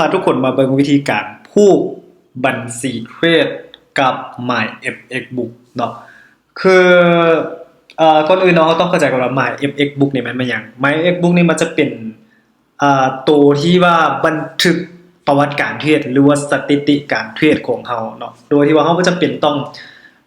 ພາທຸກຄົນມາເບິ່ງວິທີການຜູກບັນຊີເທຣດກັບ MyFXBook ເນາະ. ຄື ເອີ ກ່ອນອື່ນເນາະ ເຮົາຕ້ອງເຂົ້າໃຈກ່ອນວ່າ MyFXBook ນີ້ມັນແມ່ນຫຍັງ? MyFXBook ນີ້ມັນຈະເປັນ ອ່າ ໂຕທີ່ວ່າບັນທຶກປະຫວັດການເທຣດ ຫຼືວ່າສະຖິຕິການເທຣດຂອງເຮົາເນາະ ໂດຍທີ່ວ່າເຮົາບໍ່ຈຳເປັນຕ້ອງ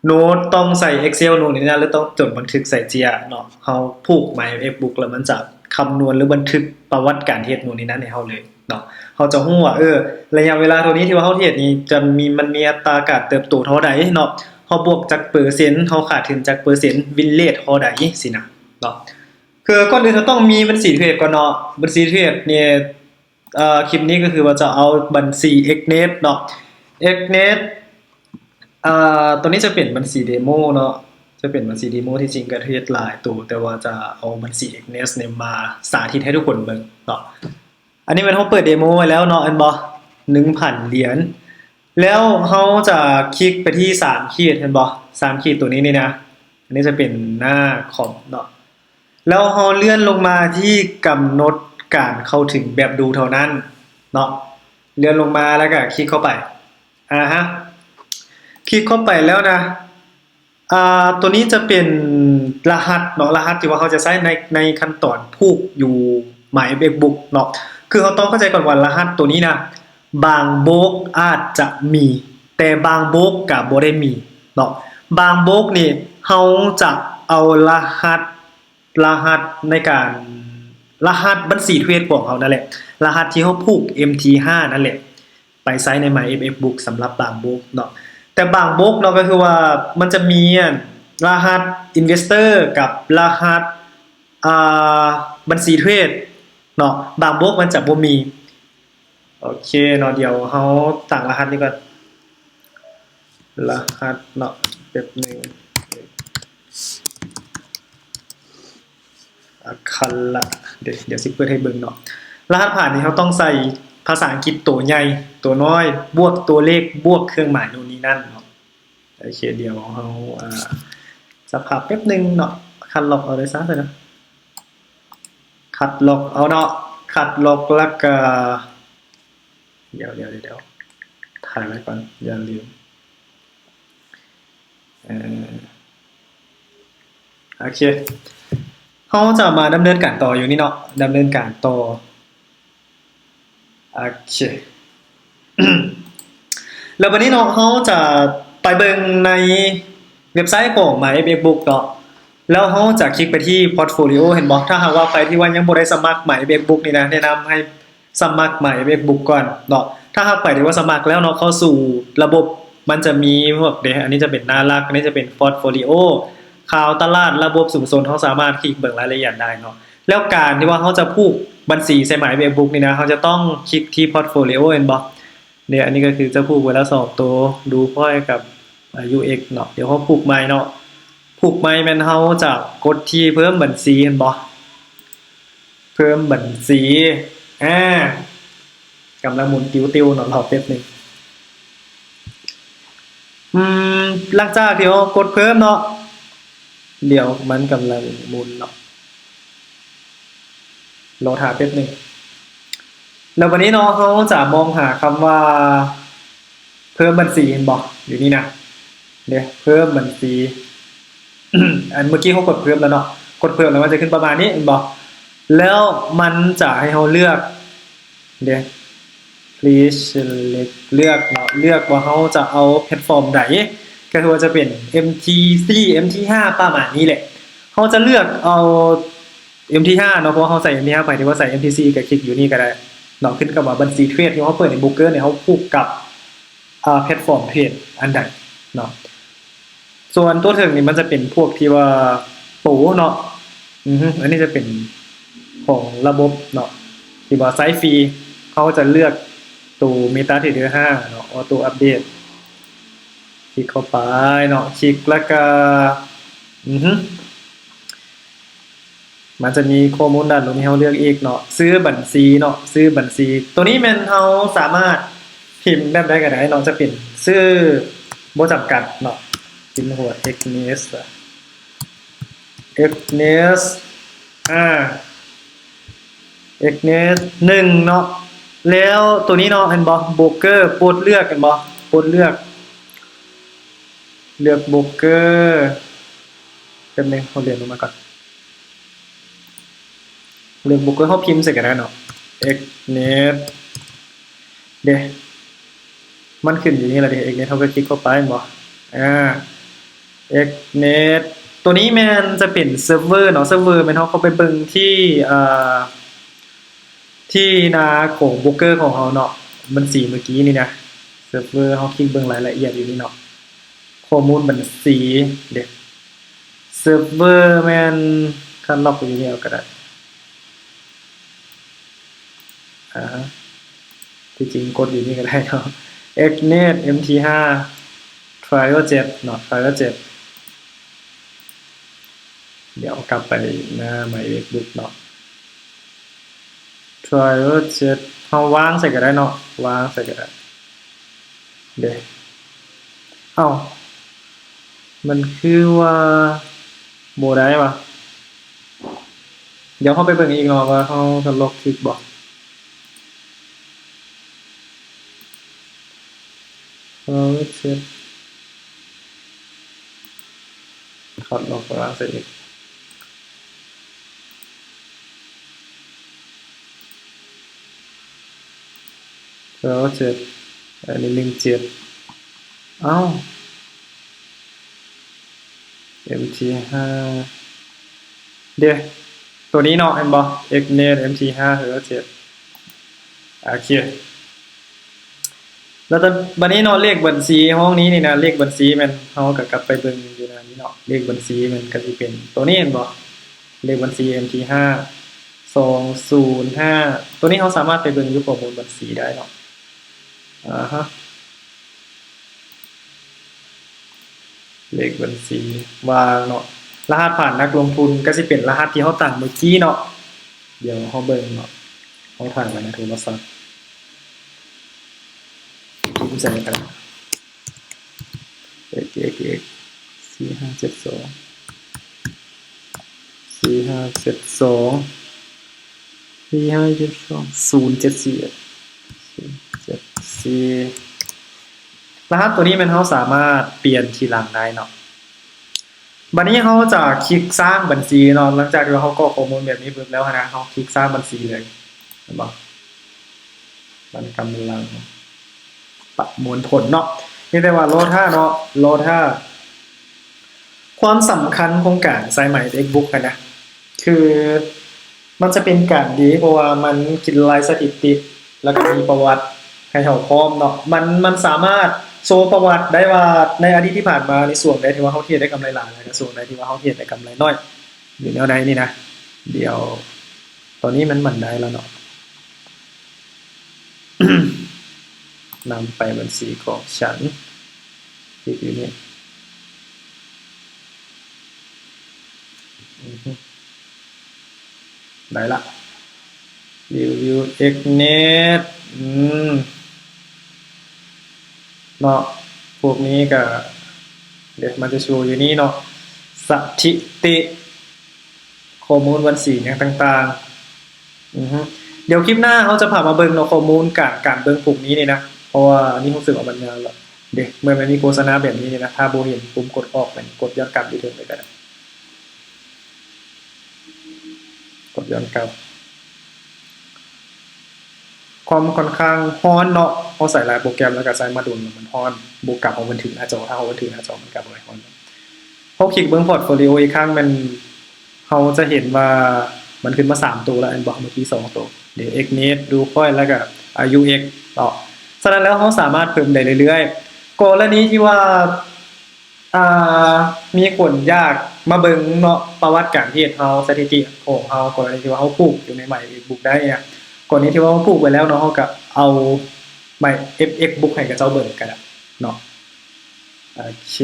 ໂນ້ດ ຕ້ອງໃສ່ Excel ໂນ່ນນີ້ນັ້ນ ຫຼືຕ້ອງຈົດບັນທຶກໃສ່ເຈ້ຍເນາະ. ເຮົາຜູກ MyFXBook ແລ້ວມັນຈະຄຳນວນ ຫຼືບັນທຶກປະຫວັດການເທຣດໂນ່ນນີ້ນັ້ນໃຫ້ເຮົາເລີຍເນາະ. ເຮົາຈະຮູ້ວ່າ ເອີ ໄລຍະເວລາເທົ່ານີ້ທີ່ວ່າເຮົາເທຣດນີ້ຈະມີ ມັນມີອັດຕາການເຕີບໂຕເທົ່າໃດເນາະ, ເຮົາບວກຈັກເປີເຊັນ, ເຮົາຂາດທຶນຈັກເປີເຊັນ, win rate ເທົ່າໃດຊີ້ນະເນາະ. ຄືກ່ອນອື່ນເຮົາຕ້ອງມີບັນຊີເທຣດກ່ອນເນາະ. ບັນຊີເທຣດນີ້ ເອີ ຄລິບນີ້ກໍຄືວ່າຈະເອົາບັນຊີ Xnet ເນາະ Xnet ເອີ ຕົວນີ້ຈະເປັນບັນຊີເດໂມເນາະ ຈະເປັນບັນຊີເດໂມ ທີ່ຈິງກໍເທຣດຫຼາຍໂຕ ແຕ່ວ່າຈະເອົາບັນຊີ Xnet ນີ້ມາສາທິດໃຫ້ທຸກຄົນເບິ່ງເນາະ. ອັນນີ້ແມ່ນເຮົາເປີດເດໂມໄວ້ແລ້ວເນາະ ເຫັນບໍ່ ໜຶ່ງພັນຫຼຽນ. ແລ້ວເຮົາຈະຄລິກໄປທີ່ສາມຂີດ ເຫັນບໍ່ ສາມຂີດຕົວນີ້ນີ້ນະ. ອັນນີ້ຈະເປັນໜ້າຄອມເນາະ ແລ້ວເຮົາເລື່ອນລົງມາທີ່ກຳນົດການເຂົ້າເຖິງແບບດູເທົ່ານັ້ນເນາະ. ເລື່ອນລົງມາແລ້ວກໍຄລິກເຂົ້າໄປ ອາຮະ ຄລິກເຂົ້າໄປແລ້ວນະ ອ່າ ຕົວນີ້ຈະເປັນລະຫັດເນາະ ລະຫັດທີ່ວ່າເຮົາຈະໃຊ້ໃນ ໃນຂັ້ນຕອນຜູກຢູ່ MyFXBook ເນາະ. ຄືເຮົາຕ້ອງເຂົ້າໃຈກ່ອນວ່າລະຫັດຕົວນີ້ນະ ບາງໂບຣກອາດຈະມີ ແຕ່ບາງໂບຣກກໍບໍ່ໄດ້ມີເນາະ. ບາງໂບຣກນີ້ເຮົາຈະເອົາລະຫັດ ລະຫັດໃນການ ລະຫັດບັນຊີເທຣດຂອງເຮົານັ້ນແຫຼະ ລະຫັດທີ່ເຮົາຜູກ MT ຫ້າ ນັ້ນແຫຼະ ໄປໃຊ້ໃນ MyFXBook ສຳລັບບາງໂບຣກເນາະ. ແຕ່ບາງໂບຣກເນາະ ກໍຄືວ່າມັນຈະມີ ອັນ ລະຫັດ Investor ກັບລະຫັດ ອ່າ ບັນຊີເທຣດເນາະ ບາງໂບຣກມັນຈະບໍ່ມີ. ໂອເຄເນາະ ດຽວເຮົາຕັ້ງລະຫັດນີ້ກ່ອນ ລະຫັດເນາະ ແປັບໜຶ່ງ ອາຄາລະ ເດ ດຽວຊິເປີດໃຫ້ເບິ່ງເນາະ. ລະຫັດຜ່ານນີ້ເຮົາຕ້ອງໃສ່ພາສາອັງກິດໂຕໃຫຍ່ ໂຕນ້ອຍ ບວກຕົວເລກ ບວກເຄື່ອງໝາຍໂນ່ນນີ້ນັ້ນເນາະ. ໂອເຄ ດຽວເຮົາ ອ່າ ສະພາບແປັບໜຶ່ງເນາະ ຄັດລອກເອົາໄດ້ຊະເນາະ ຄັດລອກເອົາເນາະ ຄັດລອກແລ້ວກະ ດຽວ ດຽວ ດຽວ ຖ່າຍໄວ້ກ່ອນ ຢ່າລືມ ເອີ ໂອເຄ ເຮົາຈະມາດຳເນີນການຕໍ່ຢູ່ນີ້ເນາະ ດຳເນີນການຕໍ່ ໂອເຄ ແລ້ວບັດນີ້ເນາະ ເຮົາຈະໄປເບິ່ງໃນເວັບໄຊຂອງ MyFXBook ເນາະ ແລ້ວເຮົາຈະຄລິກໄປທີ່ Portfolio ເຫັນບໍ່? ຖ້າຫາກວ່າໃຜທີ່ວ່າຍັງບໍ່ໄດ້ສະໝັກ MyFXBook ນີ້ນະ ແນະນຳໃຫ້ສະໝັກ MyFXBook ກ່ອນເນາະ. ຖ້າຫາກໃຜທີ່ວ່າສະໝັກແລ້ວເນາະ ເຂົ້າສູ່ລະບົບ ມັນຈະມີພວກເດ ອັນນີ້ຈະເປັນໜ້າຫຼັກ ອັນນີ້ຈະເປັນ Portfolio ຂ່າວຕະຫຼາດ ລະບົບຊຸມຊົນ ເຮົາສາມາດຄລິກເບິ່ງລາຍລະອຽດໄດ້ເນາະ. ແລ້ວການທີ່ວ່າເຮົາຈະຜູກບັນຊີໃສ່ MyFXBook ນີ້ນະ ເຮົາຈະຕ້ອງຄລິກທີ່ Portfolio ແມ່ນບໍ່? ເດ ອັນນີ້ກໍຄືຈະຜູກໄວ້ລະສອງໂຕ Dupoint ກັບ UX ເນາະ. ດຽວເຮົາຜູກໃໝ່ເນາະ ຜູກໃໝ່ແມ່ນເຮົາຈະກົດທີ່ເພີ່ມບັນຊີ ແມ່ນບໍ່? ເພີ່ມບັນຊີ ອາ ກຳລັງໝູນຕິວໆເນາະ ລໍແປັບໜຶ່ງ. ອືມ ຫຼັງຈາກທີ່ເຮົາກົດເພີ່ມເນາະ ດຽວມັນກຳລັງໝູນເນາະ ລໍຖ້າແປັບໜຶ່ງ. ແລ້ວບັດນີ້ເນາະ ເຮົາຈະມອງຫາຄຳວ່າເພີ່ມບັນຊີ ເຫັນບໍ່? ຢູ່ນີ້ນະ ເດ ເພີ່ມບັນຊີ ອັນເມື່ອກີ້ເຮົາກົດເພີ່ມແລ້ວເນາະ ກົດເພີ່ມແລ້ວມັນຈະຂຶ້ນປະມານນີ້ ເຫັນບໍ່? ແລ້ວມັນຈະໃຫ້ເຮົາເລືອກ ເດ please select ເລືອກເນາະ ເລືອກວ່າເຮົາຈະເອົາແພລດຟອມໃດ ກໍຄືວ່າຈະເປັນ MT three MT five ປະມານນີ້ແຫຼະ. ເຮົາຈະເລືອກເອົາ MT five ເນາະ ເພາະວ່າເຮົາໃຊ້ MT five ໄປ ຫຼືວ່າໃຊ້ MT three ກໍຄລິກຢູ່ນີ້ກໍໄດ້ເນາະ ຂຶ້ນກັບວ່າບັນຊີເທຣດທີ່ເຮົາເປີດໃນ Broker ນີ້ ເຮົາຜູກກັບ ອ່າ ແພລດຟອມເທຣດອັນໃດເນາະ. ສ່ວນຕົວເທິງນີ້ມັນຈະເປັນພວກທີ່ວ່າໂປຣເນາະ ອືຮຶ ອັນນີ້ຈະເປັນຂອງລະບົບເນາະ ທີ່ວ່າໃຊ້ຟຣີ ເຮົາຈະເລືອກໂຕ MetaTrader five ເນາະ Auto Update ຄລິກເຂົ້າໄປເນາະ ຄລິກແລ້ວກະ ອືຮຶ ມັນຈະມີຂໍ້ມູນດ້ານລຸ່ມໃຫ້ເຮົາເລືອກອີກເນາະ ຊື່ບັນຊີເນາະ ຊື່ບັນຊີ ໂຕນີ້ແມ່ນເຮົາສາມາດພິມແບບໃດກໍໄດ້ເນາະ ຈະເປັນຊື່ບໍ່ຈຳກັດເນາະ ພິມຫົວ Xnet Xnet ອາ Xnet ໜຶ່ງເນາະ ແລ້ວໂຕນີ້ເນາະ ເຫັນບໍ່? ໂບຣກເກີ ປົດເລືອກ ເຫັນບໍ່? ປົດເລືອກ ເລືອກໂບຣກເກີ ແປັບໜຶ່ງ ເຮົາເລື່ອນລົງມາກ່ອນ ເລືອກໂບຣກເກີ ເຮົາພິມໃສ່ກໍໄດ້ເນາະ ເອັກເນັດ ເດ້ ມັນຂຶ້ນຢູ່ນີ້ລະເດ້ ເອັກເນັດ ເຮົາກໍຄລິກເຂົ້າໄປ ເຫັນບໍ່? ອາ ເອັກເນັດ ໂຕນີ້ແມ່ນຈະເປັນເຊີບເວີເນາະ ເຊີບເວີແມ່ນເຮົາເຂົ້າໄປເບິ່ງທີ່ ອາ ທີ່ໜ້າຂອງໂບຣກເກີຂອງເຮົາເນາະ ບັນຊີມື້ກີ້ນີ້ນະ ເຊີບເວີ ເຮົາຄລິກເບິ່ງລາຍລະອຽດຢູ່ນີ້ເນາະ ຂໍ້ມູນບັນຊີເດ້ ເຊີບເວີແມ່ນ ຄັດລັອກໄປຢູ່ນີ້ເອົາກໍໄດ້ ອາ ທີ່ຈິງກົດຢູ່ນີ້ກໍໄດ້ເນາະ ເອັກເນັດ ເອັມທີຫ້າ ໄດຣເວີເຈັດເນາະ ໄດຣເວີເຈັດ ດຽວກັບໄປໜ້າ My Webbook ເນາະ ໄດຣເວີເຈັດ ເຮົາວາງໃສ່ກໍໄດ້ເນາະ ວາງໃສ່ກໍໄດ້ ເດ້ ເອົ້າ ມັນຄືວ່າບໍ່ໄດ້ຫວາ? ດຽວເຮົາໄປເບິ່ງອີກເນາະວ່າເຮົາຄັດລອກຖືກບໍ່? ເອີ ເຊັດ ຄັດລອກລ້າງໃສ່ອີກ ເອີ ເຈັດ ອັນນີ້ໜຶ່ງເຈັດ ເອົ້າ ເອັມທີຫ້າ ເດ້ ໂຕນີ້ເນາະ ເຫັນບໍ່? ເອັກເນັດ ເອັມທີຫ້າ ເອີ ເຈັດ ໂອເຄ ແລ້ວຕອນ ບັດນີ້ເນາະ ເລກບັນຊີຫ້ອງນີ້ນີ້ນະ ເລກບັນຊີແມ່ນ ເຮົາກໍກັບໄປເບິ່ງຢູ່ໜ້ານີ້ເນາະ ເລກບັນຊີມັນກໍຊິເປັນໂຕນີ້ ເຫັນບໍ່? ເລກບັນຊີ ເອັມທີຫ້າ ສອງສູນຫ້າ ໂຕນີ້ເຮົາສາມາດໄປເບິ່ງຢູ່ຂໍ້ມູນບັນຊີໄດ້ເນາະ ອາຮະ ເລກບັນຊີວ່າງເນາະ ລະຫັດຜ່ານນັກລົງທຶນກໍຊິເປັນລະຫັດທີ່ເຮົາຕັ້ງເມື່ອກີ້ເນາະ ດຽວເຮົາເບິ່ງເນາະ ເຮົາຖ່າຍໄວ້ໃນໂທລະສັບ ພິມໃສ່ກັນ ເອັກ ເອັກ ເອັກ ສີ່ຫ້າເຈັດສອງ ສີ່ຫ້າເຈັດສອງ ສີ່ຫ້າເຈັດສອງ ສູນເຈັດສີ່ ສູນເຈັດສີ່ ລະຫັດໂຕນີ້ແມ່ນເຮົາສາມາດປ່ຽນທີຫຼັງໄດ້ເນາະ ບັດນີ້ເຮົາຈະຄລິກສ້າງບັນຊີເນາະ ຫຼັງຈາກທີ່ວ່າເຮົາກອກຂໍ້ມູນແບບນີ້ປຶບແລ້ວຫັ້ນນະ ເຮົາຄລິກສ້າງບັນຊີເລີຍ ເຫັນບໍ່? ມັນກຳລັງປະມວນຜົນເນາະ ມີແຕ່ວ່າລໍຖ້າເນາະ ລໍຖ້າ ຄວາມສຳຄັນຂອງການໃຊ້ My Webbook ຫັ້ນນະ ຄືມັນຈະເປັນການດີ ເພາະວ່າມັນຄິດໄລ່ສະຖິຕິ ແລ້ວກໍມີປະຫວັດໃຫ້ເຮົາພ້ອມເນາະ ມັນ ມັນສາມາດໂຊປະຫວັດໄດ້ວ່າ ໃນອະດີດທີ່ຜ່ານມາ ໃນຊ່ວງໃດທີ່ວ່າເຮົາເທຣດໄດ້ກຳໄລຫຼາຍ ແລ້ວກໍຊ່ວງໃດທີ່ວ່າເຮົາເທຣດໄດ້ກຳໄລໜ້ອຍ ຢູ່ແນວໃດນີ້ນະ ດຽວ ຕອນນີ້ມັນໝັ້ນໄດ້ແລ້ວເນາະ ນຳໄປບັນຊີຂອງສັນ ຄລິກຢູ່ນີ້ ອືຮຶ ໄດ້ລະ View View ເອັກເນັດ ອືມ ເນາະ ພວກນີ້ກະ ເດ ມັນຈະໂຊຢູ່ນີ້ເນາະ ສະຖິຕິ ຂໍ້ມູນບັນຊີຫຍັງຕ່າງໆ ອືຮຶ ດຽວຄລິບໜ້າເຮົາຈະພາມາເບິ່ງເນາະ ຂໍ້ມູນການ ການເບິ່ງພວກນີ້ນີ້ນະ ເພາະວ່າອັນນີ້ຮູ້ສຶກວ່າມັນຍາວລະ ເດ ເມື່ອມັນມີໂຄສະນາແບບນີ້ນີ້ນະ ຖ້າບໍ່ເຫັນປຸ່ມກົດອອກ ແມ່ນກົດຍ້ອນກັບຢູ່ເທິງເລີຍກໍໄດ້ ກົດຍ້ອນກັບ ຄວາມຂ້ອນຂ້າງຮ້ອນເນາະ ເຮົາໃຊ້ຫຼາຍໂປຣແກຣມ ແລ້ວກໍໃຊ້ມາດົນ ມັນຮ້ອນ ບວກກັບເຮົາບັນທຶກໜ້າຈໍ ຖ້າເຮົາບັນທຶກໜ້າຈໍມັນກໍບໍ່ໄດ້ຮ້ອນ ເຮົາຄລິກເບິ່ງພອດໂຟລິໂອອີກຄັ້ງ ແມ່ນເຮົາຈະເຫັນວ່າມັນຂຶ້ນມາສາມໂຕແລ້ວ ແມ່ນບໍ່? ເມື່ອກີ້ສອງໂຕ ເດ ເອັກເນັດ ດູຄອຍ ແລ້ວກໍ ອາຢູເອັກ ເນາະ ສະນັ້ນແລ້ວເຮົາສາມາດເພີ່ມໄດ້ເລື້ອຍໆ ກໍລະນີທີ່ວ່າ ອ່າ ມີຄົນຢາກມາເບິ່ງເນາະ ປະຫວັດການເທຣດເຮົາ ສະຖິຕິຂອງເຮົາ ກໍລະນີທີ່ວ່າເຮົາຜູກຢູ່ໃນ My Webbook ໄດ້ນະ ກໍລະນີທີ່ວ່າເຮົາຜູກໄວ້ແລ້ວເນາະ ເຮົາກໍເອົາ My Webbook ໃຫ້ເຂົາເຈົ້າເບິ່ງກໍໄດ້ເນາະ ໂອເຄ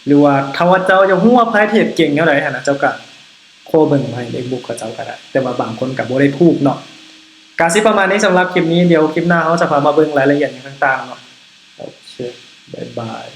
ຫຼືວ່າຖ້າວ່າເຈົ້າຢາກຮູ້ວ່າພາຍເທຣດເກັ່ງແນວໃດຫັ້ນນະ ເຈົ້າກໍຂໍເບິ່ງ My Webbook ເຂົາເຈົ້າກໍໄດ້ ແຕ່ວ່າບາງຄົນກໍບໍ່ໄດ້ຜູກເນາະ ກະຊິປະມານນີ້ສຳລັບຄລິບນີ້ ດຽວຄລິບໜ້າເຮົາຈະພາມາເບິ່ງລາຍລະອຽດຫຍັງຕ່າງໆເນາະ ໂອເຄ ບາຍບາຍ.